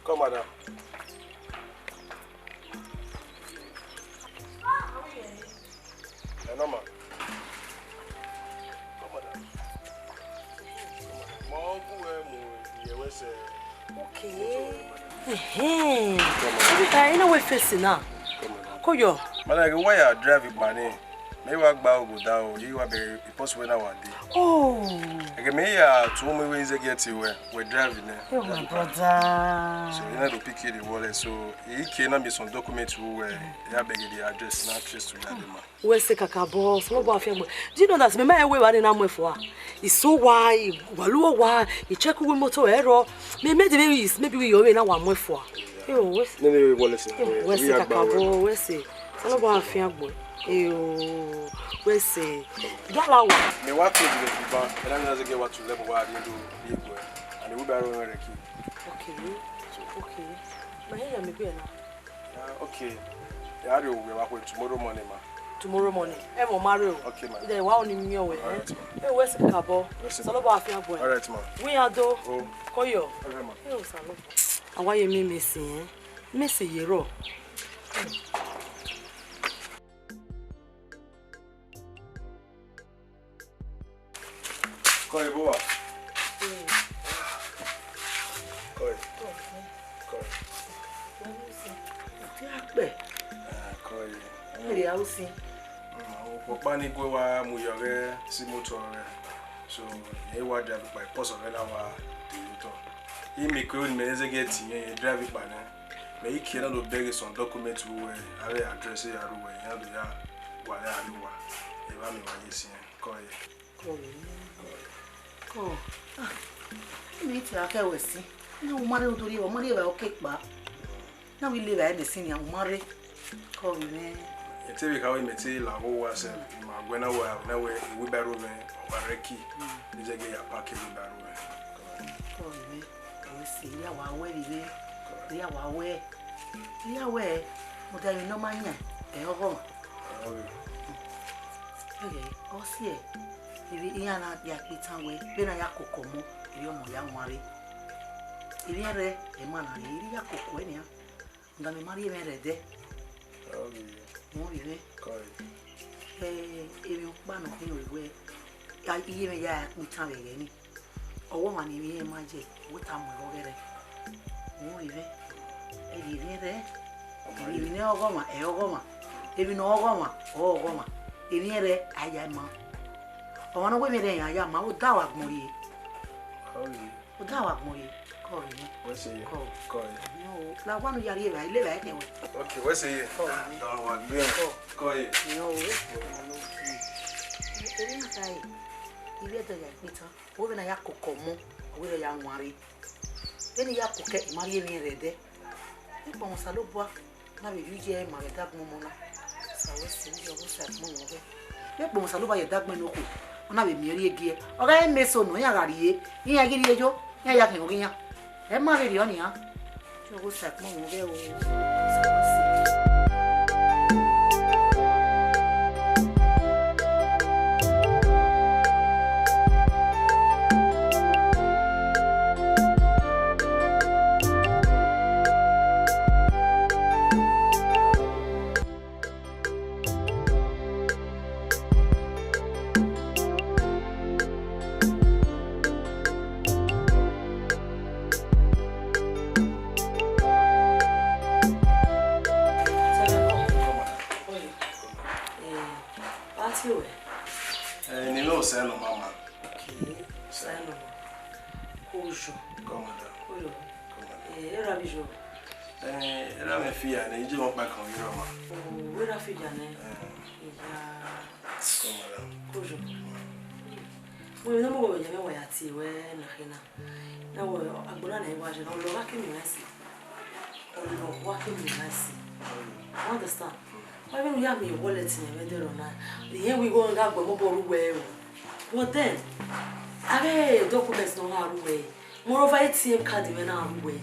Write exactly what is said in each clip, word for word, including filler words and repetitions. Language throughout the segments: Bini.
Come, madam. Ẹ nọ ma. Come, madam. Ma ọ gu wẹ mu yẹ wẹ sẹ. Okay. Ẹhẹn. Come, madam. Obi ta ina wẹ face na. Come, madam. Koyo. Madam, ke wa ya drive kpa ni. Mẹ wa gba ogoda o, yi wa bẹghe post wẹ na wa dee. Oh. Ẹghẹ mẹ ya tu mu iwe ize get wẹ, wẹ drive nẹ. Oh, my brother. So, you know, to pick the wallet. So, he came and some document who were, ya bẹghe the address na trace to that man. Wẹ sẹ kakabọ, sẹ lọ bọ afiangbe. Do you know that me ma wẹ wa ni na mu ẹfua? Iso wa, wa lu wa, I check uwu motor ẹrọ. Me me de maybe is maybe we yo na wa mu ẹfua. Yo, wẹ sẹ. Ne ne wallet na. Wẹ sẹ kakabọ, wẹ sẹ. Sẹ lọ bọ afiangbe. Yo, wẹ sẹ. Gala wa. Me wa close the bank, and I'm gonna get what to level wa di do ye gbe. And we buy run the key. Okay. Okay. Ma he ya me be na. Ah, okay. Ya re owe wa kwe tomorrow morning, ma. Tomorrow morning. Ẹ mọ ma re o. Okay, ma. Ide wa oni mi owe. All right, ma. E wẹ sẹ kakabọ. Wẹ sẹ. Sẹ lọ bọ afiangbe. All right, ma. Wi ya do. Oh. Koyo. All right, ma. E o sa lọ. Awa ye mi me si, eh? Me si ye ro. Kọe, bọ wa? Kọe. Kọe. Kọe. Kọe. Ah, kọe. Ẹ rhie aro sin. Mm, ọkpa ni gue wa mu yọ ghẹ si motor rẹ. So, ẹ wa drive kpa, pause ọghẹ na wa de otọ. Imẹ ke oni mẹ ne zẹgiẹ tie mwẹ drive kpa nẹ. Mẹ i kie na do bẹghe some document ru wẹ, avbe address ya ru wẹ, iran do ya gualọ aro uwa. Evba mẹ wa ye siẹn, kọe. Kọ vbe, kọ. Ah, emi te a khẹ wẹ sin. Na u ma rre odorri, u ma rri evbare ọke kpa. Na u i le evbare mẹ sin nian, u ma rre. Kọ vbe mwẹ. Ete vbe kha wẹ mẹ te la ọghe uwa sẹ, ma guẹ na wẹ, na wẹ wheelbarrow mwẹ, ọ wa rre key. Ẹ zẹgiẹ ya park wheelbarrow mwẹ. Kọ vbe mwẹ. Ọ sẹ, ya wa wẹ vbe mwẹ. Ya wa wẹ. Ya wẹ, rhunmwuda emwi ne ọ ma yan, ẹ ọghọmwa. Ẹghẹ, ọ siẹ, erriọ iran na dia kpe itan wẹ, vbene a ya koko ọmọ, erriọ ọmọ ya wanre. Erriọ rẹ, ẹ ma na rre, erriọ ya koko ẹre nian. Rhunmwuda mẹ ma rhie mwẹ rre ẹdẹ. Mu ovbi mwẹ. Ẹ, emwi ọkpa nọ khin wẹ, iye mwẹ ya kpe itan vbe ẹghẹ nii. Ọghọmwa ne emwi iran ma ye, wẹ te a mu ẹghẹ ọghẹrẹ. Mu ovbi mwẹ, ẹ rhie emwi rẹ, emwi ne ọghọmwa, ẹ ọghọmwa, emwi ne ọghọmwa, ọ ọghọmwa, emwi rẹ, a ya ma. Ọmwa ne ọ wẹ emwi rẹ, iran ya ma, odaro agbọn rrie. Odaro agbọn rrie, kọ vbe mwẹ. Wẹ sẹ ye. Kọ. Kọ ye. Nọ, la wa nu ya rhie evbare, ile evbare kẹ wẹ. Ok, wẹ sẹ ye. Kọ vbe mwẹ. Dọrọ wa gbe. Kọ. Kọ ye. Nọ, wẹ. Emwi na kha re, ivbi Ẹdo ya kpe itan. Wẹ vbene a ya koko ọmọ, ọ wẹ ya wanre. Vbene I ya koko ẹre, I ma rhie emwi rẹ ẹdẹ. Ikpọmọ Osanobua na vbe rhie uyi ẹre ma vbe ẹdagbọn ọmọ na. Osa wẹ sẹ, uyi ọghe Osa ẹkpọmọ mwẹ ọghẹ. Vbe ikpọmọ Osanobua ye ẹdagbọn ne okhuo, ọ na vbe miẹn rhie gie. Ọ gha re mẹ eso nọ, iran gha rhie, iran ghi rhie yo, iran ya khian ọghe iran. Ẹ ma vbe rhie ọnian. Uyi ọghe Osa ẹkpọmọ mwẹ ọghẹ o. Osa wẹ sẹ. Party wẹ? Eh, ni no sẹ nọ, mama. Okay, sẹ nọ. Kojo. Come on, madam. Kojo. Come on. Eh, erha vbe iyọ? Eh, erha mwẹ fi ya nẹ, iye mwẹ ọkpa kan vbe rre ọmwa. Oh, erha fi ya nẹ? Eh. Iya. Come on, madam. Kojo. Wẹ ne ọmọ wẹ ya mwẹ wa ya tie wẹ na khe na. Na wẹ agbọn na nẹ wa je na, ọ lọ gha ke miẹn mwẹ si. Ọ lọ gha ke miẹn mwẹ si. You understand? Why when we have your wallet in your middle na? The here we go and go mobile where. But then, I get documents no how where. Moreover, A T M card even now where.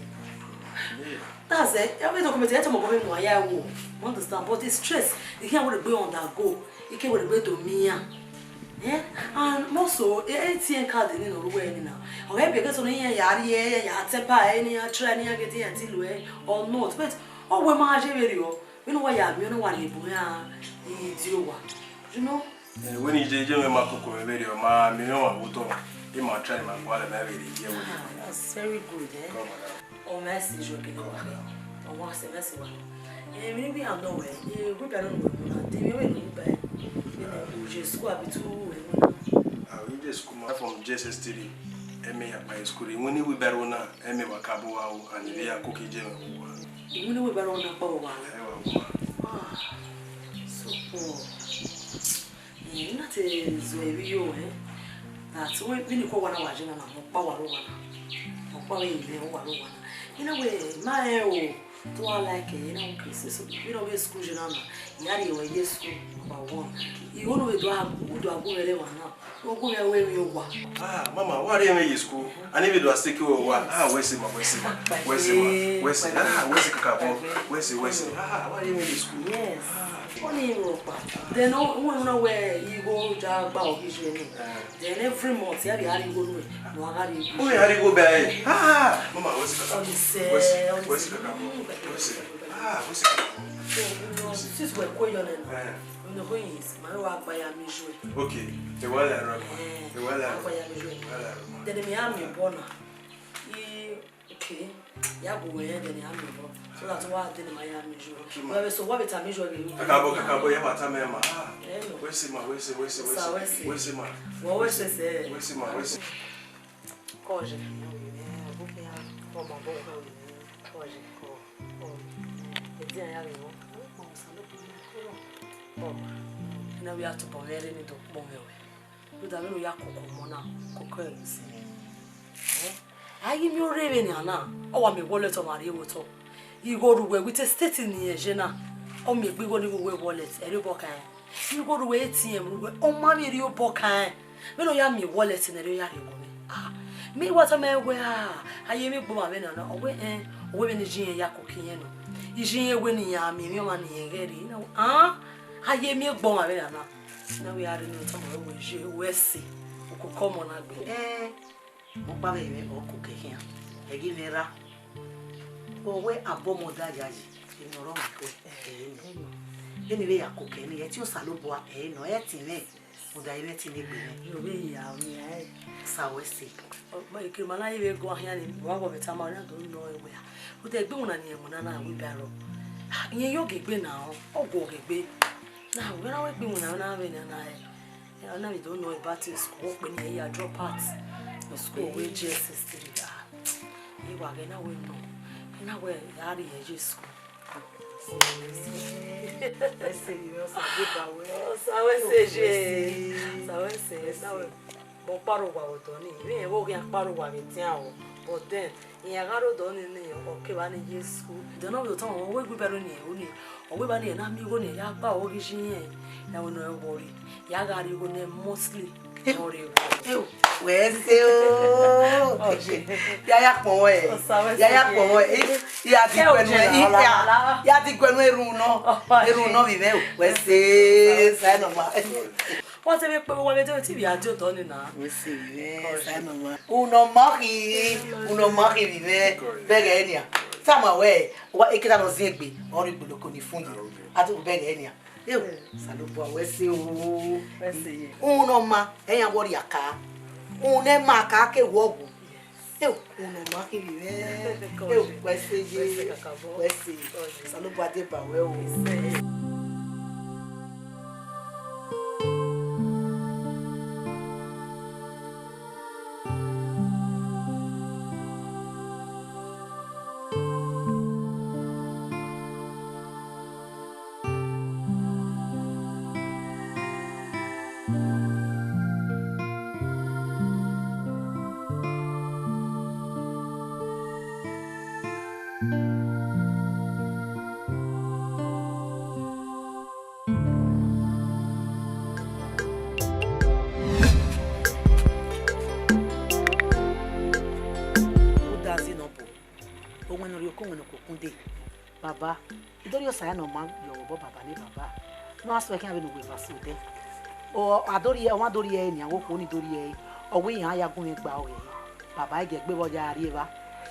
That's it. Every document you have to mobile me, I will. You understand? But it's stress. The here would be on that go. It can would be to me. Eh, and also, eh, A T M card ni ne ọ rre uwẹ ni na. Ọ ghẹ be ẹgẹ sẹ ne iran ya rhie, ya tẹpa ẹre, ne iran try, ne iran ghe te iran ti lo ẹre or not. But ọ wẹ ma je vberriọ, vbene uwa ya miẹn ọnii, wa rhie bu iran, i di owa. You know? Eh, wẹ ne I je, je mwẹ ma koko mwẹ vberriọ, ma miẹn ọmwa vbe otọ, I ma try ma gualọ mẹ vbe rhie iye ẹvbo. Ah, that's very good, eh? Come on now. Ọ mwẹ ẹse, Ijuẹ kele wa. Ọ mwẹ ẹse, mwẹ ẹse wa. Eh, emwi ne I ya nọ wẹ, eh, wheelbarrow ne uwẹ mu na, de emwi ọvbehe ne uwẹ ba ẹre? Vbene u ye school abi te u ru ẹre na? Ah, I ye school ma, from J S S three, ẹmwẹ ya kpa ye school. Iwinna wheelbarrow na, ẹmwẹ wa ka bu wa ru, and I ya koko iye mwẹ vbe owa. Iwinna wheelbarrow na kpa vbe owa? Ẹ wa ru. Ah, so poor. Eh, I na te zẹ vbe iyo, eh, that wẹ vbene I kue owa na wa ye na na, ọ kpa wa rre owa na. Ọ kpa vbe ye mwẹ, ọ wa rre owa na. I na wẹ, ma rẹn o, te uwa like ẹre, I na wẹ okay, since vbene ọ ghe school ye na na, I ya rhie ruẹ ye school, number one. Igho ne u vbe do a, u do a gu mwẹ rre emwa na, u gu mwẹ ru emwi owa. Ah, mama, wa rhie mwẹ ye school. Ani vbe do a stick wẹ owa. Ah, wẹ ẹse ma, wẹ ẹse ma, wẹ ẹse ma, wẹ ẹse. Ah, wẹ ẹse kakabọ, wẹ ẹse, wẹ ẹse. Ah, wa rhie mwẹ ye school. Yes. Ah. Ọni rhọkpa. Then, ọ, wẹ na wẹ igho ya gba ọ ghi ye ni. Eh. Then every month, ya vbe a rhie igho nuẹ, ne a gha rhie igho. Uwẹ a rhie igho bẹ ẹre. Ah, mama, wẹ ẹse kakabọ. Ọni sẹ, wẹ ẹse, ọni wẹ ẹse sẹ. Kakabọ. Wẹ ẹse. Ah, wẹ ẹse kakabọ. So, you know, since wẹ kue yọ nẹ na, eh, you know, who is, ma wa gba ya mi ju ẹ. Okay, ẹ wa la rọ. Eh, ẹ wa la rọ. Gba ya mi ju ẹ. Ẹ wa la rọ. Then mi a mi bọ na. I Okay. Ya gu wẹ rẹn, then I am your love. So that wa then ma ya mi ju. Okay, ma. Wa be so wa be ta mi ju again. Kakabọ, kakabọ, ya ma ta mẹ ma. Ah. Eh, no. Wẹ ẹse ma, wẹ ẹse, wẹ ẹse, wẹ ẹse. Sa wẹ ẹse. Wẹ ẹse ma. Wọ wẹ ẹse sẹ. Wẹ ẹse ma, wẹ ẹse. Kọje. Kọje. Kọ. Kọ. Edi aya mi wọ. Kọ. Ina wi a tobọ mwẹ rre ne I do kpọ mwẹ wẹ. Rhunmwuda vbene u ya koko ọmọ na, koko ẹre sẹ. Eh? A ghi miẹn orre vbenian na, ọ wa miẹn wallet ọmwa rrie vbe otọ. Igho rre uwẹ with a state ne irẹn ye na, ọ miẹn egbe igho ni vbe uwẹ wallet, ẹ rhie obọ kan rẹn. Igho rre uwẹ A T M rre uwẹ, ọ ma vbe rhie obọ kan rẹn. Vbene ọ ya miẹn wallet ne ẹre, ọ ya rhie obọ mwẹ. Ah, mẹ wa tama ẹn wẹ, ah, a ye miẹn egbe ọmwa vbenian na, ọ wẹ, ẹn, ọ wẹ vbene I ye irẹn ya koko irẹn nọ. I ye irẹn wẹ ne iran miẹn emwi ọmwa ne irẹn ghẹ rre, I na wẹ, ah, a ye miẹn egbe ọmwa vbenian na. Na wẹ a rre ne ọ tama wẹ, wẹ ye, wẹ ẹse, u koko ọmọ na gbe. Ẹn, ọkpa vbe mwẹ, ọ koko khian, ẹ ghi mwẹ ra. Ọ wẹ abọ ọmọ da yayi, emwi ne ọ rre ọmwa kue, ẹ i nọ. Vbene I vbe ya koko ẹre ni, ẹtin Osanobua, ẹ i nọ, ẹtin mwẹ, rhunmwuda ẹtin ne egbe mwẹ. Ovbi ya, ovbi ya, ẹ. Sa wẹ ẹse. Ọ, ma, ekirima na ye vbe guan khian ni, wa wọ vbe tama, ọ na do nọ ẹre wẹ, ah, rhunmwuda egbe iwinna ne irẹn winna na, wẹ ba rọ. Ah, irẹn yo ghe egbe na, ọ, ọ guọ ghe egbe. Na, wẹ na wẹ egbe iwinna na vbe nian na, ẹ. Ẹ, ọ na vbe do nọ back to school, ọ kpe ne irẹn ya drop out of school, wẹ J S S three, ah. I wa ghẹ na wẹ nọ, ghẹ na wẹ a rhie irẹn ye school. Ẹse, Osa deba wẹ. Osa wẹ ẹse ye. Osa wẹ ẹse, na wẹ. But ọkpa rre owa vbe odọ ni, vbe irẹn vbe oghian ọkpa rre owa vbe edian o. But then, iran gha rre odọ ni ni, ọ kevbe ni ye school. Then ọ vbe otọ, ọ wẹ egbe iba ni ẹre ni, ọ wẹ evba ni ẹre na miẹn igho ni ya gba ọ ghi ye irẹn, ya wẹ ne ọ wọrri, ya gha rhie igho nẹ monthly, ọ rhie igho. Eo, wẹ ẹse o. Ya ya kpọnmwẹ, ya ya kpọnmwẹ, ya di guẹnu, ya di guẹnu erhunmwu nọ, erhunmwu nọ vbe mwẹ o, wẹ ẹse, sa nọ ma. Wọ́n ti fi pé wọ́n fi tó ti fi àjò tọ́ ni nà. Wẹ ẹse vbe mwẹ, sa nọ ma. Unọ ma khin, unọ ma khin vbe mwẹ, bẹghe nian. Tama wẹ, wa ekita nọ ziengbe, ọ rhie igboloko ni fun ye. A tu bẹghe nian. Eo, Osanobua, wẹ ẹse o. Wẹ ẹse ye. Unọ ma, ẹyan wọ rhia ka. Unẹ ma ka ke wọ wu. Eo, unọ ma khin vbe mwẹ. Eo, wẹ ẹse ye. Wẹ ẹse kakabọ. Wẹ ẹse. Osanobua deba wẹ o. Ẹse. Udazi nọ bu, owẹn ne ọ rhie okun, owẹn ne okokun dee. Baba, I do rhie osa ne ọ ma yọ vbe obọ baba ne baba. Ne ọ suẹ khian vbene uwẹ eva sẹ odẹ. Ọ, a do rhie, ọmwa do rhie ẹre nian, okhuo ni do rhie ẹre, ọ wẹ iran ya gu mwẹ gba ọghe ẹre. Baba, ẹgie egbe vbe ọ ya rrie evba,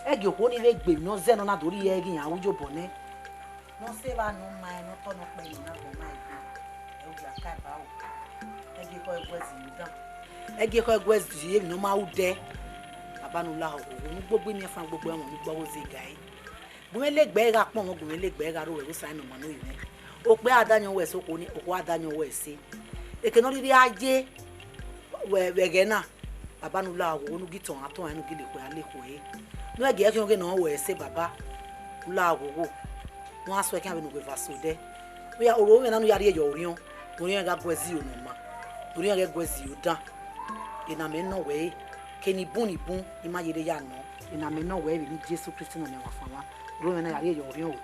ẹgie okhuo ni vbe gbe emwi ne ọ zẹ nọ na do rhie ẹre ghe iran ru iyobọ nẹ. Ne ọ sẹ evba ne ọ ma ẹn, ne ọ tọ ne ọ kpẹ emwi na gbọma egbe, ẹ, u ya ka eba ro. Ẹgie ekhọe gu ẹe zẹ iye udan, ẹgie ekhọe gu ẹe zẹ emwi ne ọ ma ru dẹ. Baba ne u la oghogho, ne u gbogbo imiẹnfan, gbogbo ẹmwẹ, ne u gbe ọghe oze ga ẹre. Gu mwẹ lele egbe gha kpọnmwẹ, gu mwẹ lele egbe gha rre owẹ vbe Osaẹn ne ọ ma ne ovbi mwẹ. Okpia a da yan uwẹ ẹse, okhuo ni, okhuo a da yan uwẹ ẹse. Eke ne ọ rhirhi a ye vbe, vbe ẹghẹ na, Baba ne u la oghogho, ne u gi tọn a tọn ẹn, ne u gi le ekhue a le ekhue. Ne u gie khian ghe ne ọ wẹ ẹse, Baba, u la oghogho. Ne u gha suẹn khian vbene u wẹ eva so odẹ. Ọ ya, oro mwẹ na ne u ya rhie ye orhiọn, ne orhiọn gha gu ẹe zẹ iro ne ọ ma, ne orhiọn ghẹ gu ẹe zẹ iro dan. Ena mẹ nọ wẹ ẹre, ke ni bun ni bun, ne ima ye rre ya nọ. Ena mẹ nọ wẹ ẹre vbe eni Jesu Kristi ne ọ miẹn ọmwa fan mwa. Oro mwẹ na ya rhie ye orhiọn o.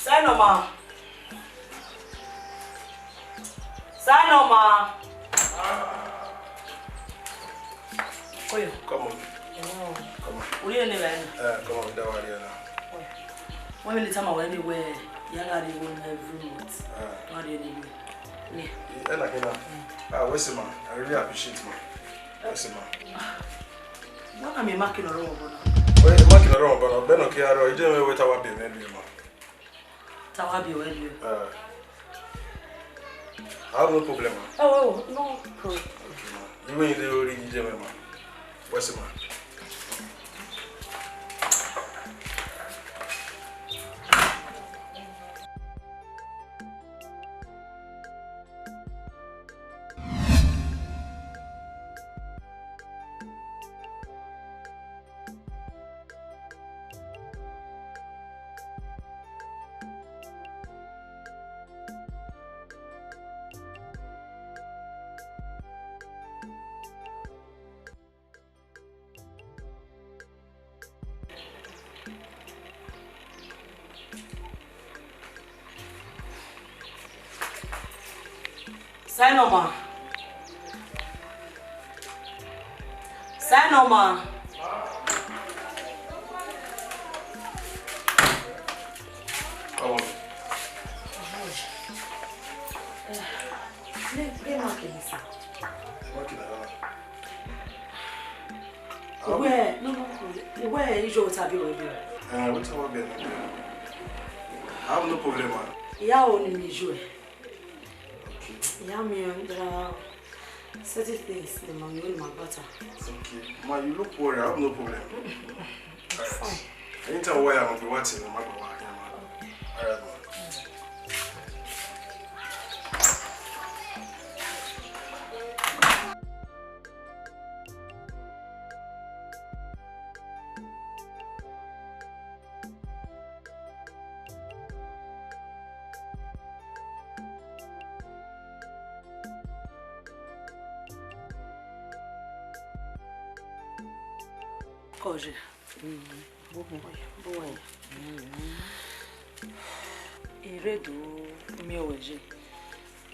Sainoma. Sainoma. Oyo. Come on. Oh. Come on. Uri ene ba ene. Eh, come on, we don't worry now. Oyo. Wọ́n mi lè tell ma wẹ́ẹ́ ni wẹ́, ya gha rhie ẹvbo mwẹ every month. Ah. Wọ́n rhie ẹvbo mwẹ. Yeah. Eh, ena kina. Mm. Ah, wẹ sẹ ma. I really appreciate, ma. Wẹ sẹ ma. Wọ́n na miẹn mark ne ọ rre mwẹ obọ na. Wẹ, mark ne ọ rre mwẹ obọ na, ọgbẹnẹ ọ ke gha rrọọ, I didn't know whether wa biẹ mwẹ biẹ, ma. Te a wa biẹ ruẹ biẹ. Eh. I have no problem, ma. Oh, oh, no problem. Okay, ma. I wẹ ne I rhie ẹre ye mwẹ, ma. Wẹ sẹ ma. Sainoma. Sainoma. Come on. Give, give my kiss. What can I do? Wẹ, no, no, no. Wẹ, ijo ta bi wẹ bi. Eh, what about bi? I have no problem, man. Iya o ni mi ijo ẹ. Okay. Iya mi, there are certain things the man you ma bata. Okay. Ma, you look worried. I have no problem. Fine. Anytime where I'm going to watch you, no matter what, yeah, man. All right, man. Kọje. Mm, bo hẹn. Bo hẹn. Mm. I rre do miẹn ruẹ ye.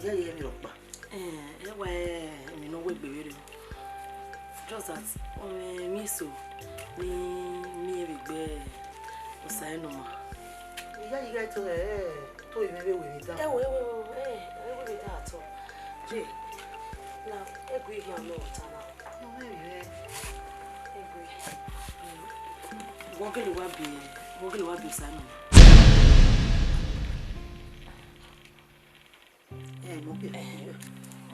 Iye ye emwi rhọkpa. Eh, ẹ wa emwi ne ọ wegbe vberriọ. Just that, ọ mwẹ emwi eso ne I miẹn vbe egbe Osaẹn ne ọ ma. Iye ighẹ to, eh, to mwẹ vbe wẹ emwi dan. Ẹ wo, ẹ wo, ẹ wo, ẹ wo emwi dan atọ. Ye, na, ẹ gu ihian nọ ta na. Ọ mwẹ emwi rẹ. Ẹ gu. Wọ gele wa biẹ, wọ gele wa biẹ Osaẹn ne ọ ma. Eh, mo ke. Eh,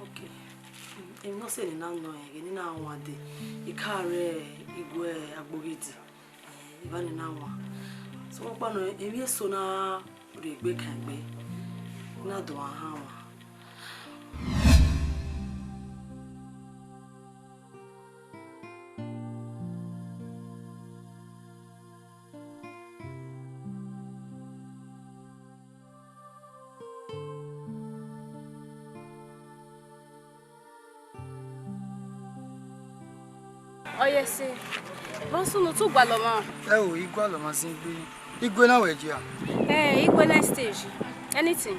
okay. Emwi ne ọ sẹ ne I na nọ ẹghẹ ne I na wan dee, I ka rre igue Agbogidi. Eh, evba ne I na wan. Sokpan nọ, emwi eso na rhie egbe kan egbe, I na do a han wan. Ọ ye ẹse, vbọ sunu, te u gualọ mwa? Ẹo, I gualọ mwa zin igbe. Igbe na wẹ jia? Eh, igbe na stage. Anything?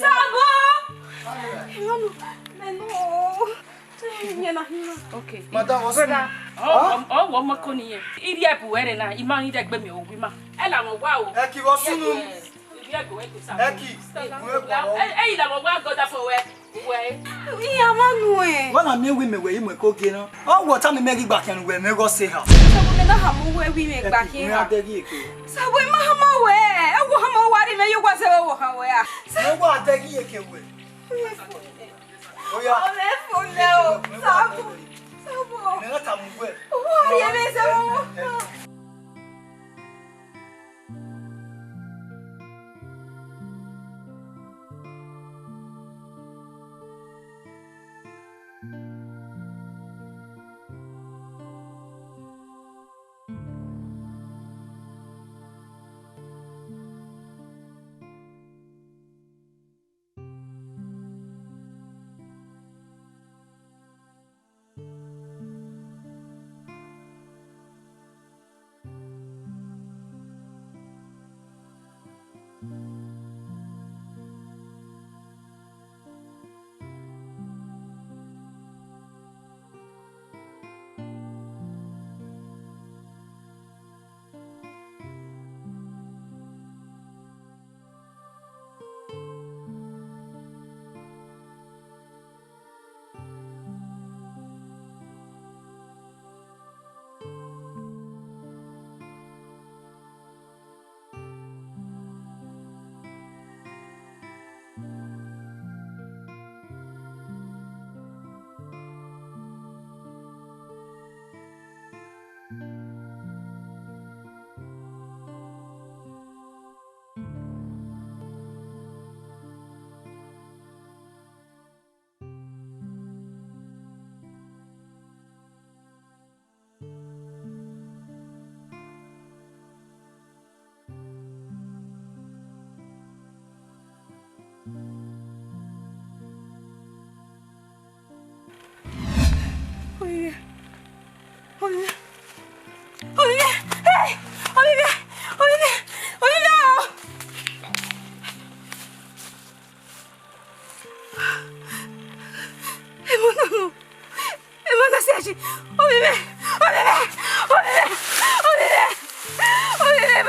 Sabo! Imanu, mẹ nọ. Yẹn na hin na. Okay. Madam, what's Brother, ọ, ọ, ọ, wọ mọ ko ni yẹn. Irhiẹ bu ẹre na, ima ni dẹ gbe mi owi ma. Ẹ la wọn wa o. Ẹ ki vbọ sunu. Yes, yes. Irhiẹ bu ẹre ko sa. Ẹ ki, bu ẹre kpọlọ. Ẹ, ẹ, ila wọn wa gọda fọ wẹ. Wẹ. Iya ma nu ẹ. Wẹ na miẹn wẹ imẹ wẹ imẹ ko gie na. Ọ wọ ta mi mẹ ghi gba khian wẹ mẹ gho sẹ ha. Sabo mẹ na hama wẹ wẹ imẹ gba khian. Mẹ a dẹ ghi eke. Sabo ima hama wẹ. Ẹ wọ hama wa ri mẹ yo wa sẹ wẹ wọ hama wẹ a. Mẹ wa dẹ ghi eke wẹ. Oya. Ọmọ ẹ fo lẹ o. Sabo. Sabo. Mẹ na ta mu wẹ. Wọ ri ẹmẹ sẹ wọ.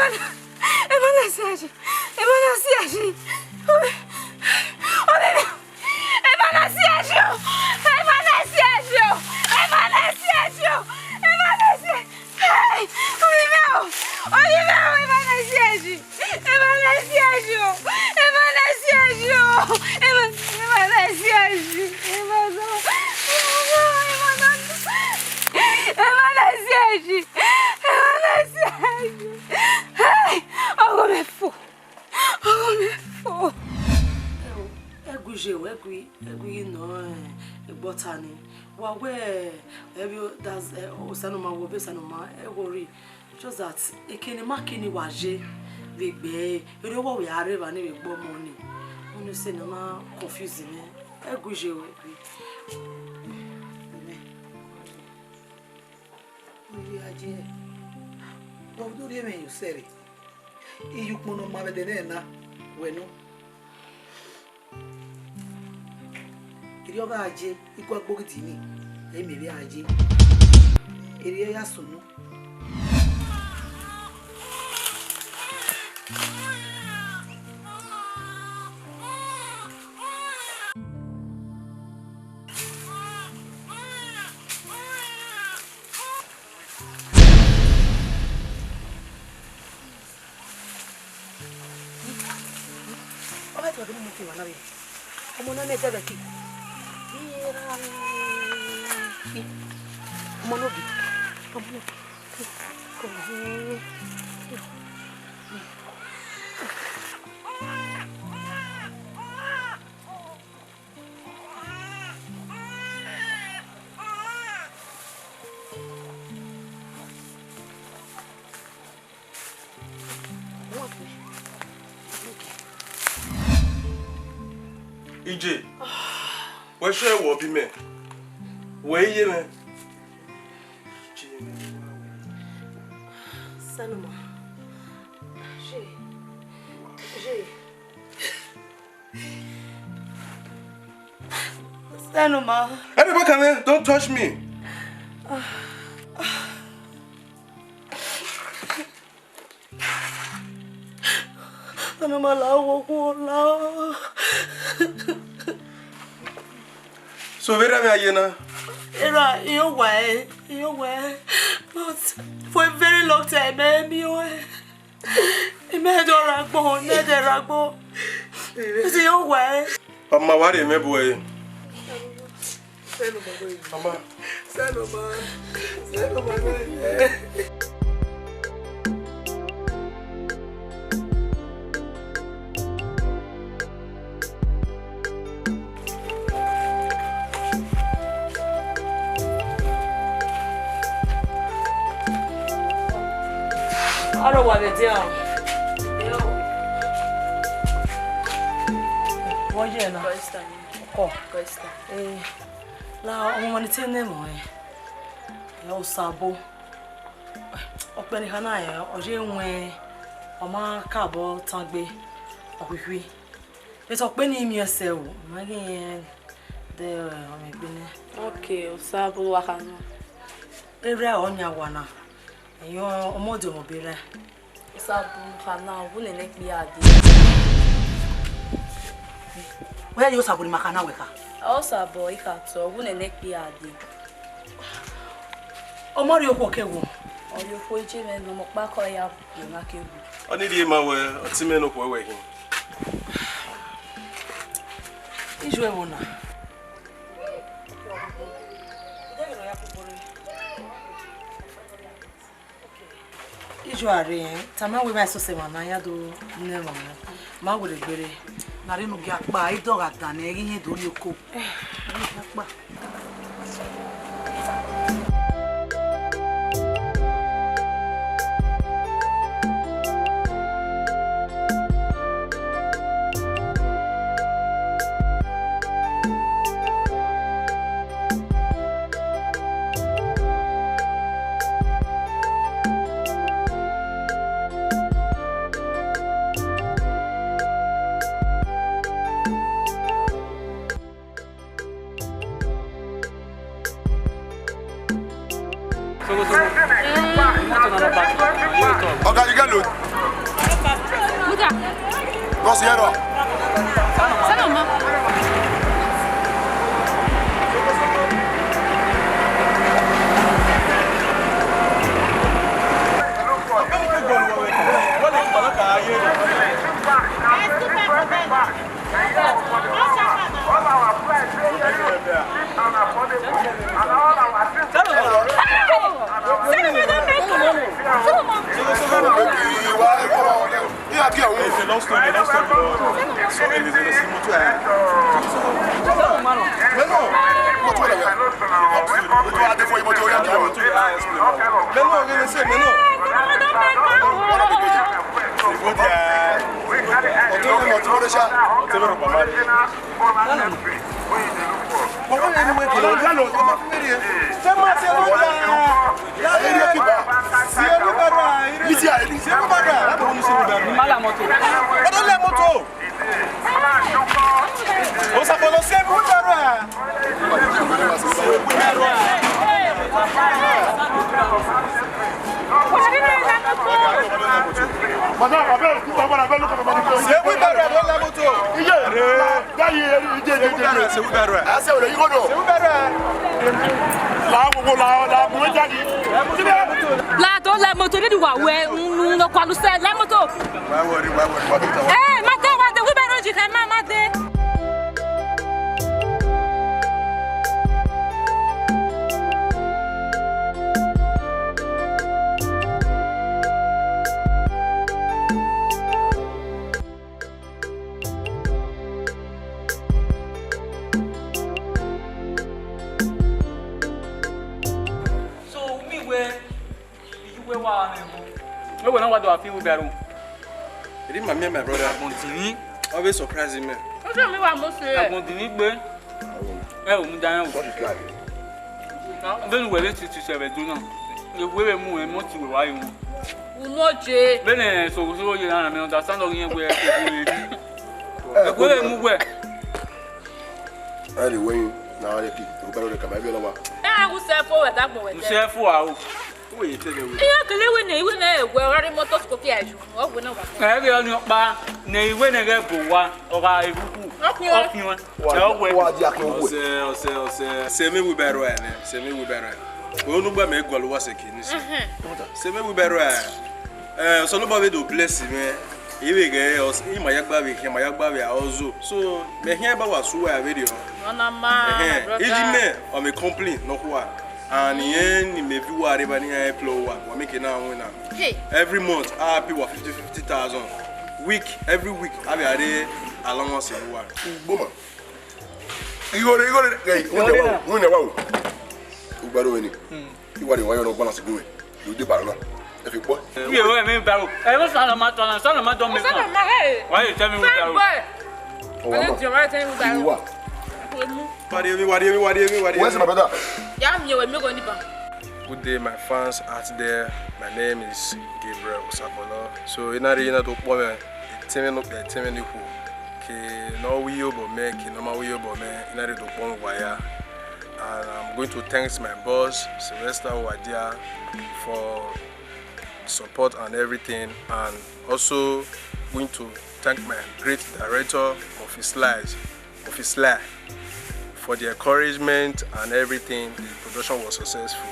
Emọ na si ashi. Emọ na si ashi. Ovbi mwẹ o. Emọ na si ashi o. Emọ na si ashi o. Emọ na si ashi o. Emọ na si ashi. Hey! Ovbi mwẹ o. Ovbi mwẹ o. Emọ na si ashi. Emọ na si ashi o. Emọ na si ashi o. Emọ, emọ na si ashi. Emọ na, emọ na, emọ na si ashi. Emọ na si ashi. Hey! Ọghe mwẹ fo. Ọghe mwẹ fo. Ẹ wo, ẹ gui ye o, ẹ gui, ẹ gui ghi nọ, eh, egbe ọta ni. Wa wẹ, ẹ vbe o, that's, eh, Osanobua, wẹ obọ Osanobua, ẹ wo rri. Just that, eke ne ma ke ne wa ye vbe egbe ẹre, erriọ wẹ ọ vbe a rre evba ni vbe gbe ọmọ ni. Ọni sẹ ne ọ na confuse mwẹ. Ẹ gui ye o, ẹ gui. Amen. Ovbi a ye, wa do rhie mwẹ ye osẹe rre. Iye ukpọn ne ọ ma vbe ẹdẹ nẹ na, wẹ nọ. Erriọ ọ gha ye, igua gbe ogidi ni, ẹ i miẹn vbe a ye. Erriọ ya sunu. Ọ vbe tuẹ ghe ne ọ ke wa na vbe. Ọmọ na nẹ ẹdẹ vbe ẹki. Ọmọ na ogi. Ọmọ na ogi. Iye, wẹ sẹ wẹ obọ mwẹ, wẹ i ye mwẹ. Osanobua, ye, ye. Osanobua. Anybody come here, don't touch me. Osanobua, la okhuo, la. So, vbe erha mwẹ a ye na? Erha, I ho owa ẹre, I ho owa ẹre. But for a very long time, I miẹn ọẹn. Imẹ do rre agbọn, imẹ do rre agbọn. Isi yo wẹ. Ọ ma wa rhie mwẹ bu ẹre. Mama. Aro wa vbe dia. Vbọ ye na? Kọ. Eh, la ọmọ ni te ne mọ ẹ. Ẹ Osabo. Ọkpẹn ne I kha na rẹn, ọ ye wẹn, ọ ma ka obọ tan gbe, ọ khuikhui. But ọkpẹn ni miẹn sẹ o, ọ ma ghi rẹn de ọmọ egbe nẹ. Ok, Osabo wa kha na. Erha ọnii a wa na, ẹyọ ọmọdé ọmọ be rẹ. Osabo kha na, ọ wu nene ekpia dee. Wẹ ya ye Osabo ne ima kha na wẹ kha? Osabo, I kha tọ, ọ wu nene ekpia dee. Ọmọ rhie okhuo ke wo? Ọ rhie okhuo, iye mwẹ ne ọmọ ọkpa kọ ya bu na ke wo. Ọ ni rhie ma wẹ, ọtẹn mwẹ ne okhuo wẹ khin. Iye ẹvbo na. Iye a rre, tama wẹ ma sose emwa na, ya do ne emwa na. Ma werriegbe rre. Na rre ne u gia kpa, I dọgha danẹ, ẹghẹ irẹn do rhie oko. Ẹ, ne u gia kpa. Oga, you get load? Zero. Saloma. Saloma. Saloma. It's a long story, long story. So, it is in the same motor, eh? Mẹ nọ, mọto wẹ la wẹ. Mọto a de fo mọto ya. Mẹ nọ, ghe ne se, mẹ nọ. Ọdọ mẹ, ọdọ mẹ sha. Tẹmẹ rọ pamari. Baba, anyway, kí ló ń lọ? Ọmọ fún mi rí ẹ. Ṣé máa ṣe wọ́n dà? Ẹ rí ẹ kí bá. Ṣé wí bẹ̀rù à? Isi a eri. Ṣé wí bẹ̀rù à? Láti wọ́n mú ṣe wí bẹ̀rù. Má la mọ́tò. Ẹ tó lẹ mọ́tò. Ó sàkóló ṣé wí bẹ̀rù à? Ṣé wí bẹ̀rù à? Madam, abeg, put my brother, abeg, look at my brother. Ṣé wí bẹ̀rù à ló lẹ mọ́tò? Iye. That year, iye, iye, iye. Ṣé wí bẹ̀rù à? Ẹ ṣe wẹrẹ, you go know. Ṣé wí bẹ̀rù à? La gbogbo la, la gbogbo jáde. La tó lẹ mọ́tò, ní ìwà wẹ, ń lọ kọlu sẹ, lẹ mọ́tò. Why worry, why worry, why worry? Eh, ma te, ma te, wí bẹ̀rù jì kẹ, ma, ma te. So, mi wẹ, iye uwẹ wa mwẹ vbo? Wẹ wẹ na wa do a fi wheelbarrow. Eri ma miẹn my brother. Agbọn dinrin. Always surprising me. Ó sọ mi wà mo ṣe. Agbọn dinrin gbe. Ẹ ò mú dayọn o. What is life? Bẹ́ẹ̀ni wẹ̀ lè ti ti sẹ̀rẹ̀ dún náà. Ewé rẹ̀ mú ẹ mọ́ ti wẹ̀ wáyé wọn. Unoje. Bẹ́ẹ̀ni sòwòsòwò yẹn lára mi understand ọ̀rọ̀ yẹn wẹ̀ ewé rẹ̀. Ewé rẹ̀ mú wẹ̀. Ẹ lè wẹ́yìn náà rẹ̀ kì í, orúkọ rẹ̀ kàmá ẹgbẹ́ lọ́wọ́. Ẹ á wúṣẹ́ fún ẹ̀dá gbọ̀n wẹ̀ tẹ́. Wúṣẹ́ fún wa o. Who you tell me? Iye kele iwe ne, iwe ne ẹwẹ ọrọre mọto siko fi aju, ọgwẹ na wa. Ẹ ghi ọnii ọkpa ne iwe ne ghẹ bo wa, ọ gha erhukhu, ọkhiọn. Ọkhiọn. Wa, ẹ, ọgwẹ. Wa di akhiọn ọgwẹ. Ọsẹ, ọsẹ, ọsẹ. Sẹ mẹ wheelbarrow ẹnẹ, sẹ mẹ wheelbarrow ẹnẹ. Onugba mẹ gualọ uwa sẹ kini sẹ. Sẹ mẹ wheelbarrow ẹnẹ. Eh, Osanobua vbe do bless mwẹ. Ivbe ghẹ, ọ s-, ima ya gba vbe khian, ima ya gba vbe a ọzo. So, mẹ khian ba wa su uwa vberriọ. Ọna ma, my brother. Eji mẹ, ọ mẹ complain nọkhua. And irẹn ni mẹ viẹ uwa rre evba ne iran employ uwa, wa make na winna. Hey. Every month, a pay uwa fifty, fifty thousand. Week, every week, a vbe a rre allowance vbe uwa. Ugboma. Igho re, igho re, hey, winna wa o, winna wa o. Ugbaro weni. Hmm. Iwa de wa yo no balance go. Yo de baro na. Ẹ fi kpọ. Mi ò rẹ̀ mi baro. Ẹ ló sọ̀rọ̀ máa tọ̀nà, sọ̀rọ̀ máa dán mi kàn. Sọ̀rọ̀ máa rẹ̀. Why you tell me we baro? Fine boy. Ọwọ́ náà. Ẹ jẹ́ wá tẹ́ mi baro. Ìwà. Wari emi, wari emi, wari emi, wari emi. Where's my brother? Ya mi ò mi kò ní ban. Good day, my fans out there. My name is Gabriel Osabolo. So, ina ri ina to kpọ mẹ, etẹmẹ no, etẹmẹ ni ku. Ke no wi yo bo me, ke no ma wi yo bo me, ina ri to kpọ mẹ wa ya. And I'm going to thank my boss, Sylvester Wadia, for support and everything, and also going to thank my great director, Murphy Slice, Murphy Sly, for the encouragement and everything. The production was successful.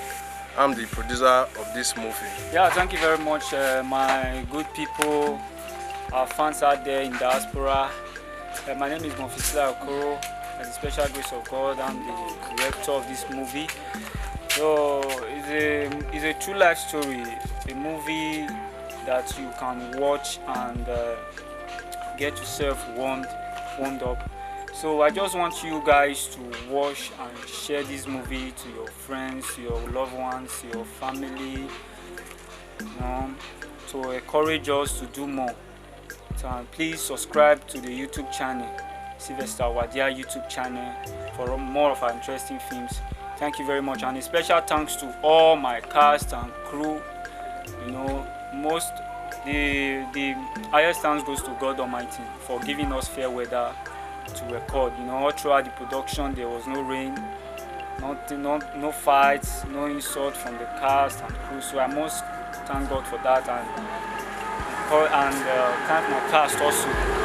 I'm the producer of this movie. Yeah, thank you very much, uh, my good people, our fans out there in diaspora. Uh, my name is Murphy Sly Okoro. By the special grace of God, I'm the director of this movie. So, it's a, it's a true life story, a movie that you can watch and, uh, get yourself warmed, warmed up. So I just want you guys to watch and share this movie to your friends, to your loved ones, to your family, you know, to encourage us to do more. So, and please subscribe to the YouTube channel, Sylvester Wadia YouTube channel, for more of our interesting films. Thank you very much, and a special thanks to all my cast and crew. You know, most, the, the highest thanks goes to God Almighty for giving us fair weather to record. You know, all throughout the production, there was no rain, nothing, no, no fights, no insult from the cast and crew. So I must thank God for that, and, and, uh, thank my cast also.